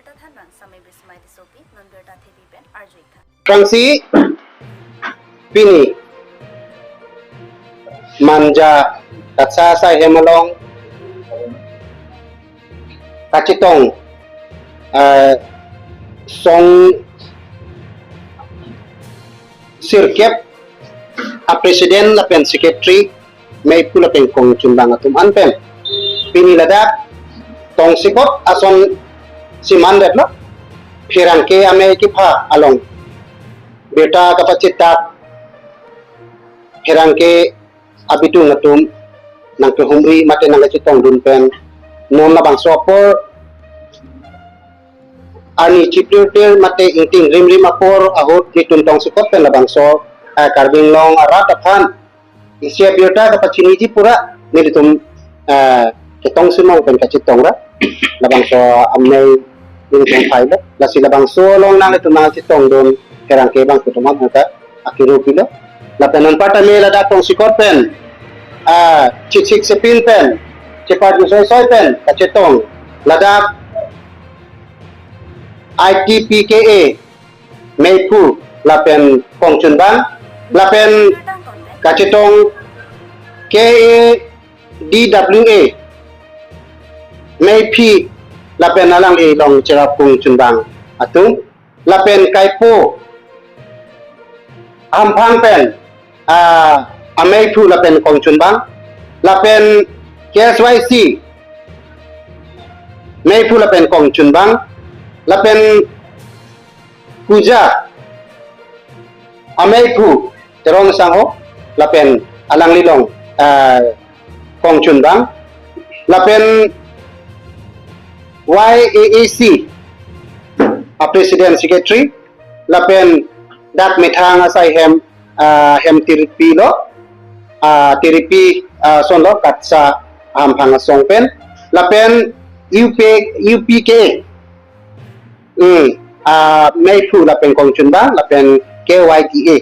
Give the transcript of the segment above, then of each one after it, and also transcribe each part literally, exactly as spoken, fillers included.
Birta thanbang Samai Bismai Tissopi, non birta thepi pen arju-ik tha. Aphrangsi pini Manja Katsa asai hem along kachetong, eh, song sirkep a president lapen secretary, meiphu lapen kongchunbang atum an pen pini ladak tongsekot ason siman detlo, pherangke amei kepha along birta kapachitak pherangke abidung atum nangkehumri mate nangkachetongdun pen non labangso apor arni chiplir plir mate ingting rimrim apor ahut nelitum tongsekot pen labangso, eh, Karbi Anglong arat aphan isi abirta kapachiniji pura nelitum, eh, ketong simang pen kachetong ra labangso amei nelitum phai lo. Lasi labangso along nanglitum nangchetongdun pherangke abang atum aphan ta akiru pilo. Lapen anparta me ladak tongsekot pen, ah, chitsik sipin pen, chepar jusoi soi pen kachetong ladak I T P K A meiphu lapen kongchunbang lapen kachetong K A D W A meiphi lapen alangli along cherap kongchunbang atum lapen kaipo hamphang pen, ah, ameiphu lapen kongchunbang lapen K S Y C meiphu lapen kongchunbang lapen Kuja ameiphu Terong Sangho lapen alangli along, ah, kongchunbang lapen Y A A C a president secretary lapen dak methang asai hem, ah, hem tiripi lo, ah, tiripi, ah, ason lo Katsa hamphang asong pen lapen U P, U P K A, hmm, ah, meiphu lapen kongchunbang lapen K Y D A.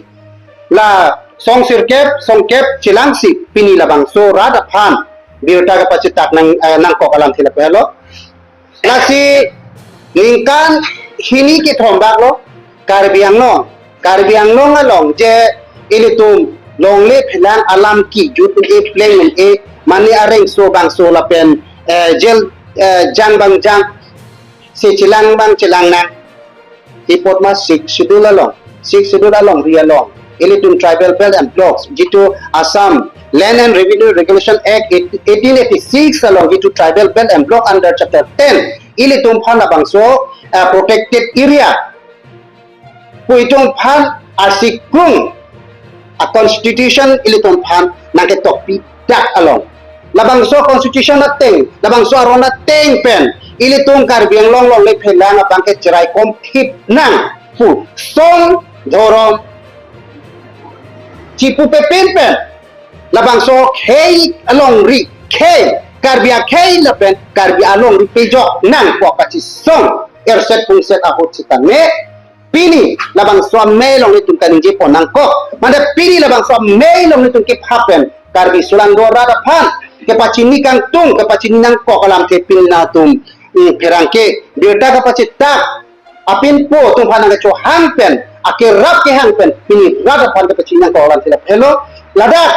La song sirkep songkep chelangsi pini labangso rat aphan birta kapachitak nang, eh, nangkok alamthe lapu helo. Lasi ningkan hini kethom bak lo Karbi Anglong, Karbi Anglong along je ilitum longle phelang alam kejut un-e pleng un-e mane areng so bang so lapen, eh, jel, eh, jang bang jang si chelang bang chelang nang. Ipot ma Sixth Schedule along, Sixth Schedule alongri along ilitum Tribal Belt and Blocks, jitu Assam Land and Revenue Regulation Act eighteen eighty-six along jitu Tribal Belt and Block under Chapter ten, ilitum aphan labangso, eh, protected area pu itum aphan arsikrung a constitution ilitum aphan nangketok pidak along. Labangso constitution ateng, labangso aron ateng pen ilitum Karbi Anglong longle phelang abang ke cherai komthip nang pu song dhorom chipu pepin pen labangso khei alongri khei, Karbi akhei lapen Karbi alongri pejok nang pu kachisong erset pungset ahut sitame pini labangso amei along ilitum kaningje pon nangkok. Mane pini labangso amei along ilitum kepha pen Karbi sulang do rat aphan kepachini kangtung, kepachini nangkok alamthe pini nangtum, hmm, pherangke birta kapachitak apinpo atum aphan nangkechohang pen, akerap kehang pen pini rat aphan kepachini nangkok alamthe lapu helo. Ladak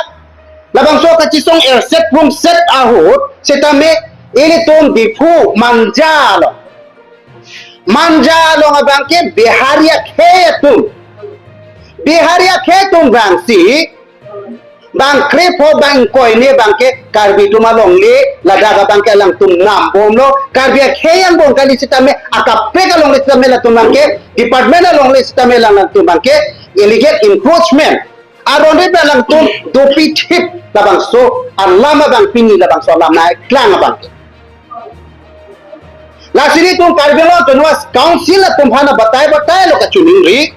labangso kachisong erset pungset ahut sitame ilitum Diphu Manja lo. Manja along abang ke Bihari akhei atum, Bihari akhei atum abang si bang krepho bang ingkoi ne abang ke Karbi atum alongle, ladak abang ke alangtum nam bomlo, Karbi akhei angbong kali sitame, akaprek alongle sitame latum abang ke, department alongle sitame alangtum abang ke illegal encroachment aron ri alangtum dopithip labangso alam abang pini labangso alam nangklang abang ke. Lasi nelitum Karbi Anglong Autonomous Council atum aphan batai batai lo kachiningri.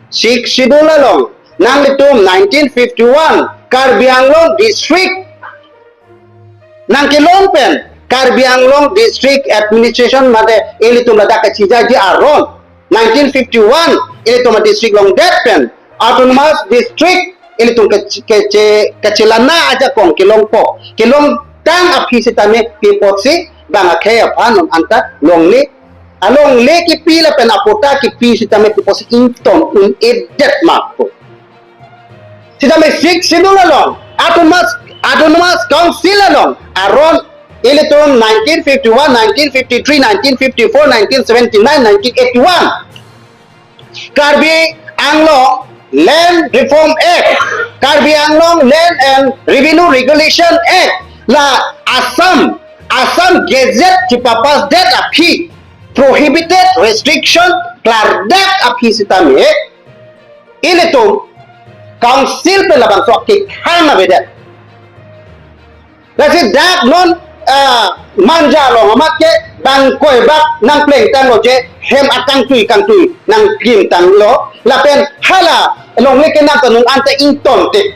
Sixth Schedule along nanglitum nineteen fifty-one Karbi Anglong District nangkelong pen Karbi Anglong District Administration mate ilitum ladak kachijaji aron nineteen fifty-one ilitum a district longdet pen Autonomous District ilitum ke, ke, ke, kachelana ajakong kelongpo, kelongtang aphi sitame pi apotsi bang akhei aphan non anta longle alongle kipi lapen apatta kipi sitame kopusi ingtong un-edet ma pu. Sitame Sixth Schedule along, Autonomous, Autonomous Council along, aron ilitum nineteen fifty-one, nineteen fifty-three, nineteen fifty-four, nineteen seventy-nine, nineteen eighty-one. Karbi Anglong Land Reform Act, Karbi Anglong Land and Revenue Regulation Act, la Assam, Assam Gazette chipapassdet aphi, prohibited, restriction klardak aphi sitame, ilitum council pen labangso akehang avedet. Lasi dak non, ah, Manja along amat ke bang koi bak nangplengtanglo je hem akangtui kangtui nangkimtanglo lapen hala alongle kenang kanung anta ingtonte.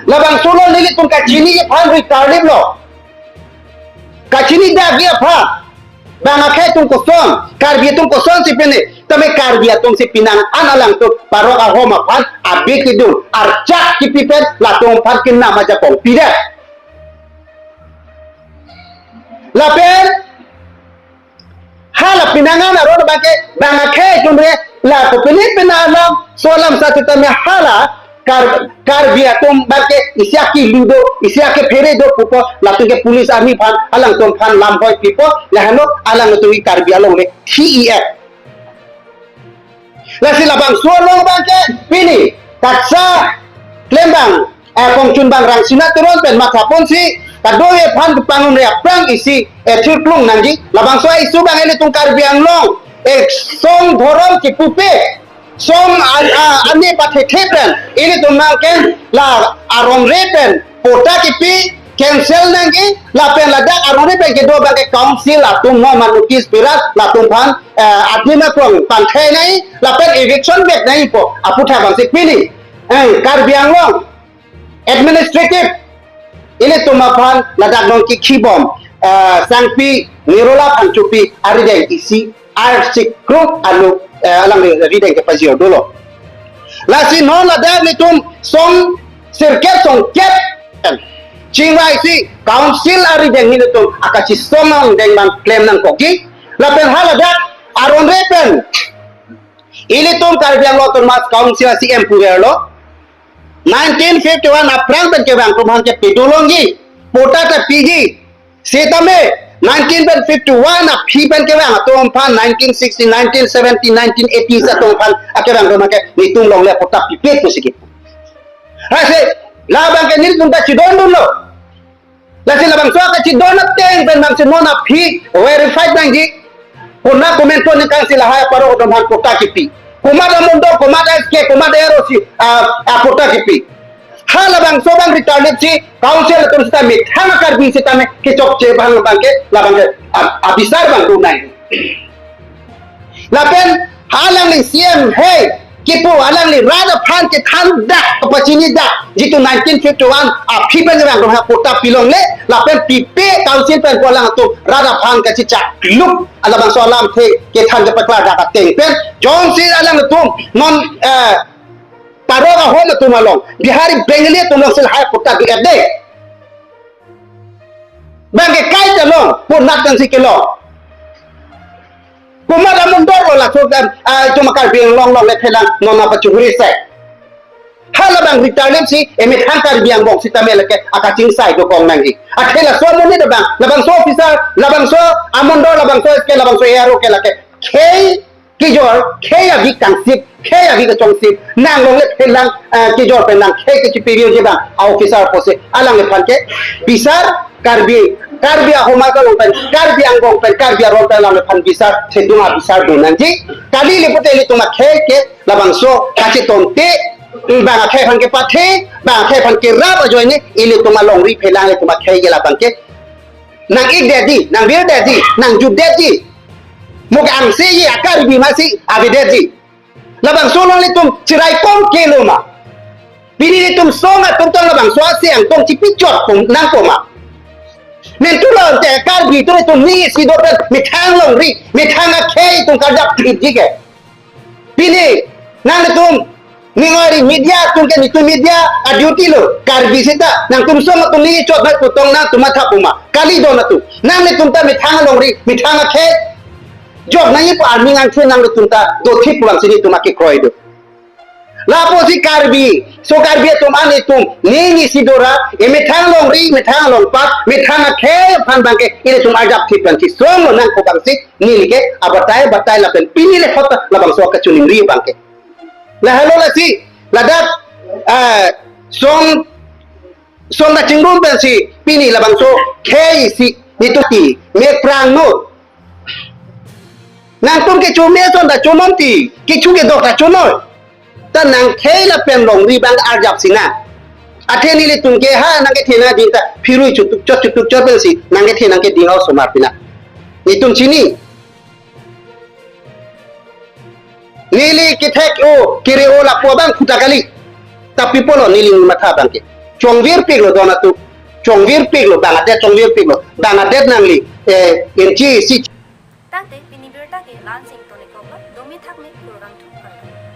Labangso lo nelitum kachiniji aphan ritarliplo. Kachinidakji aphan. Bang akhei atum koson, Karbi atum kosonsi pine, tame Karbi atumsi penang an alangtum parok ahom aphan, abi kedun, archak kipi pen, latum aphan kenam ajakong pidet. Lapen, hala penang an aron abangke, bang akhei atum re, la kopine penang alam, so alam sa sitame hala, Kar-, Karbi atum abangke isi akilu do, isi akephere do pupo, latum ke police army aphan, alangtum aphan lamhoi pipo, lahelo, alangtum ke Karbi alongle T E F. Lasi labangso along abangke, pini, katsa, klembang, eh, kongchunbang Rangsina Teron pen mathaponsi, kadokave aphan kepangun re aphrang isi, eh, thirklung nangji, labangso a-issue abang ilitum Karbi Anglong, eh, song dhorom kipupe, song an-, a-, ani pathethe pen, ilitum abangke la arongre pen, patta kipi, cancel nangji, lapen ladak arongre pen kedo abangke council atum non ma notice pirat, latum aphan, eh, adim akrong pangthai nai, lapen eviction vet nai pu, aputhak abangsi pini, eh, Karbi Anglong, administrative, ilitum aphan ladak nong kikhibom, eh, Sangpi Nirola Phangchopi arideng isi arsi kruk alu, eh, alangli rideng kepajir dolo. Lasi non ladak nelitum song sirkep songkep chingvaisi council arideng nelitum akachisong angdeng abang klem nangkokji. Lapen haladak arongre pen ilitum Karbi Anglong Autonomous Council a-C E M puverlo. Nineteen fifty-one aphrang pen kevang atum aphan ke pedolongji, patta ta piji. Setame nineteen pen fifty-one aphi pen kevang atum aphan nineteen sixty, nineteen seventy, nineteen eighty atum aphan akevang atum ke nelitum longle patta pipe pusi ke. Lasi labang ke nelitum ta chidondunlo. Lasi labangso kachidon ateng pen bangsi non aphi verified nangji. Puna komento ni kangsi lahai parok atum aphan patta kipi. Komat amondol, komat S K, komat A R O si, ah, ah, patta kipi. Halabangso abang ritarlipsi council atum sitame, methang a-Karbi sitame kechokche abang abangke, labangke, ah, abisar abang do nangji. Lapen alangli C E M hei kipu alangli rat aphan kethandak, pachinidak, jitu nineteen fifty-one aphi pen kevang atum aphan patta pilongle, lapen pipe council pen pu alangtum rat aphan kachichak luk, alabangso alamthe kethan kepaklardak ateng pen, jongsi alangtum non, eh, parok ahom atum along, Bihari Bengali atum alongsi lahai patta do-et dei. Bangke kaita long, puna tangsi kelong. Komat amondol lo laso, ah, itum a-Karbi Anglong longle phelang non apachuri sai. Halabang ritarlipsi, emethang Karbi angbong sitame lake akachingsai dokong nangji. Athe laso amonit abang, labangso officer, labangso amondol, labangso S K, labangso A R O ke lake khei kejor, khei avi kangsip, khei avi kachongsip, nang longle phelang, eh, kejor pen nang khei kechipiriuji abang a-officer pusi alangliphan ke bisar, Karbi, Karbi ahoma kalong pen, Karbi angbong pen, Karbi aron pen alangliphan bisar, thedung abisar do nangji. Kali le pute ilitum akhei ke labangso kachitonte, bang akhei aphan kepathe, bang akhei aphan kerap ajoine, ilitum alongri phelang ilitum akhei ke labangke nang-ikdetji, nangvirdetji, nangjutdetji. Mo ke angseji, a-Karbi masi avedetji. Labangso along ilitum chiraikom kelo ma. Pini ilitum song atum tong labangso a-C E M tong chipichot pum nangpo ma. Mentu lo te Karbi atum ilitum ni isi do pen methang longri, methang akhei atum karjap phitji ke. Pini, nanglitum, ningori media atum ke nelitum media a-duty lo, Karbi seta, nangtum song atum ni chot bai putong nangtum matha puma, kali don atum, nanglitum ta methang alongri, methang akhei, Jok nangji pu army angthin nanglitum ta dothip pulang si nelitum akekroi do. Lapusi Karbi, so Karbi atum an itum, neli si dora, emethang longri, methang longpat, methang akhei aphan abangke, ilitum arjap thip abangke, song lo nang ko abangsi, neli ke, abatai, batai lapen, pini le khot labangso kachiningri abangke. Lahelo lasi, ladak, eh, song, song kachingrum pensi, pini labangso, khei si, nelitum ti, me prang no, nangtum kecho me ason ta chonon ti, kecho kedok ta chonon. Ta nang khei lapen longri abang arjap si nang. Athe nelitum ke ha nangkethenang ding ta phirui chutuk chot chutuk chot pensi nangkethenang ke ding osomar pina. Nelitum chini. Neli kethek-o, kere-o lapu abang khuta kali. Tapi pulo neli matha abangke. Chongvirpiklo don atum. Chongvirpiklo, bang adet chongvirpiklo. Bang adet nangli, eh, inchi si. Tangte pini birta ke la-an si ingtonikoklo, domi thakme kurvangthu kardom.